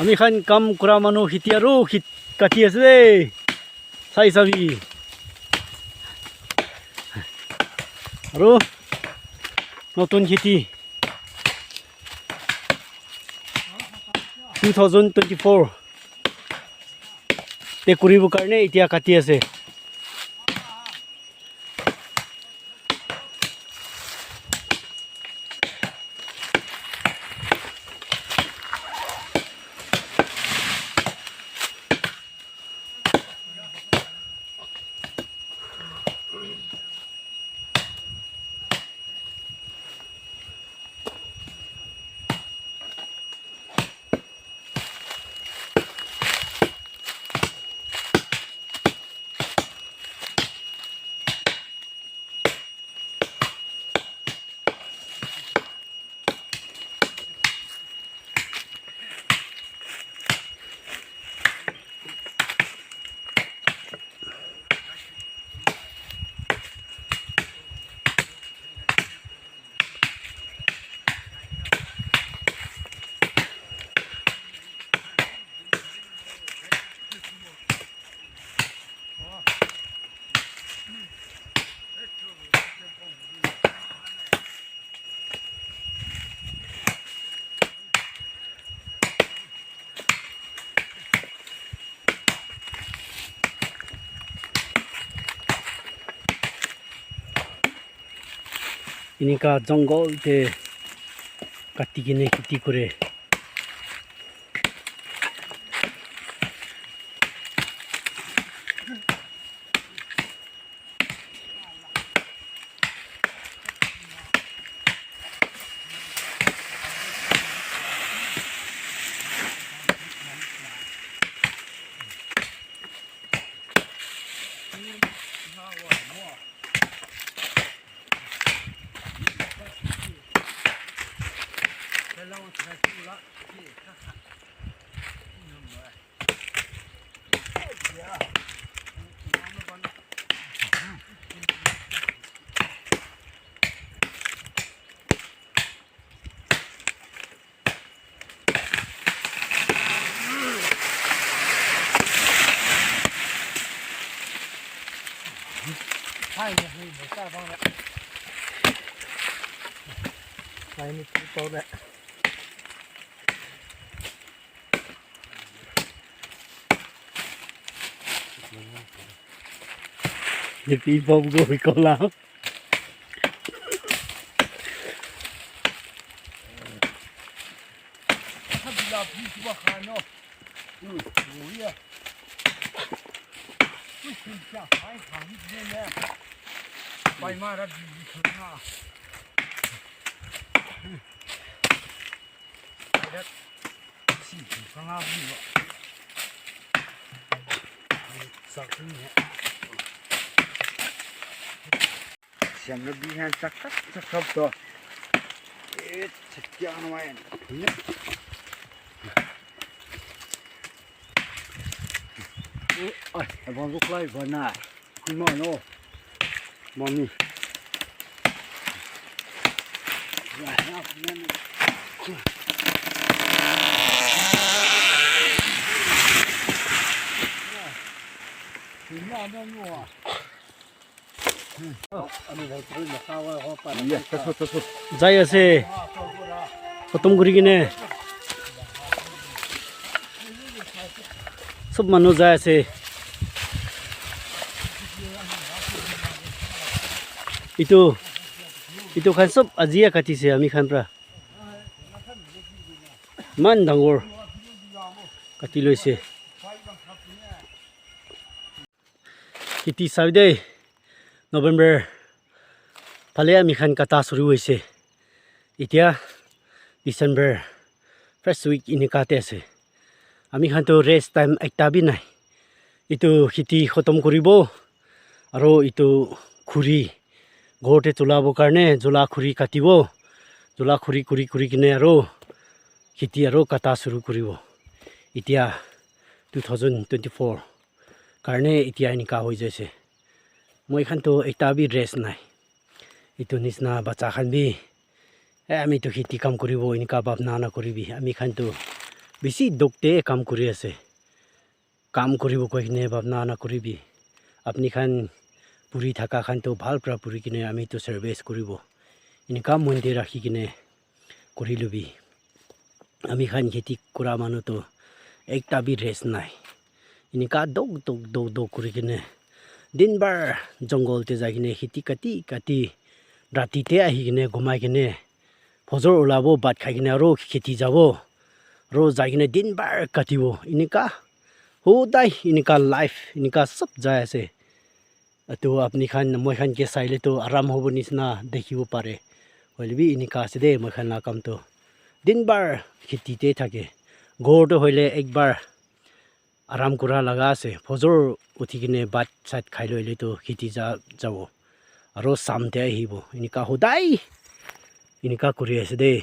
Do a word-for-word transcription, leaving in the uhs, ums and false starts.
Ami khan kam kura manu khiti aru khit kati ase de. Sai sabi. Aru notun khiti two thousand twenty-four te kuribo karne itia kati ase. Enika jungle te kati kene kheti kore. Ye pi pop go wi ko la. Siang na bihan sakat sakap to. Eh, sakya na mayan. Ai, abang ko klai bana. Kuma no. Mami. Jai ase. Khotom kuri kene. Sob manu jai ase. Etu, etu khan sob aji ya kati se ami khan pra. Iman dangor kati loise. Kheti sabi de, November phale ami khan kata suru hoise. Etia December first week enika te ase. Ami khan toh rest time ekta bi nai. Etu kheti khotom kuribo, aro etu khuri ghor te chulabo karne jula khuri katibo. Jula khuri kuri kuri kene aro kheti aro kata suru kuribo. Etia two thousand twenty-four karne etia enika hoi jaise. Moi khan toh ekta bi rest nai. Etu nisna bacha khan bi, eh, ami toh kheti kam kuribo, enika bhabna na kuribi. Ami khan toh bishi dukh te kam kuri ase. Kam kuribo koi kene bhabna na kuribi. Apni khan puri thaka khan to bhal pra puri kene ami to service kuribo. Enika mon te rakhi kene kuri lobi. Ami khan kheti kura manu to ekta bi rest nai. Enika dok dok dok dok kuri kene din bar jungle te jai kene kheti kati kati rati te ahi kene gumai kene phojor ulabo, bhat khai kene aro kheti jabo, aro jai kene din bar katibo. Enika hodai enika life enika sob jai ase. Etu apni khan moi khan ke saile to aram hobo nisna dekhibo pare. Hoile bi enika ase de moi khan la kam to. Din bar kheti te thake. Ghor to hoile ek bar aram kura laga ase. Phojor uthi kene bhat sat khai loile to kheti ja jabo. Aro sam te ahibo. Enika hodai enika kuri ase de.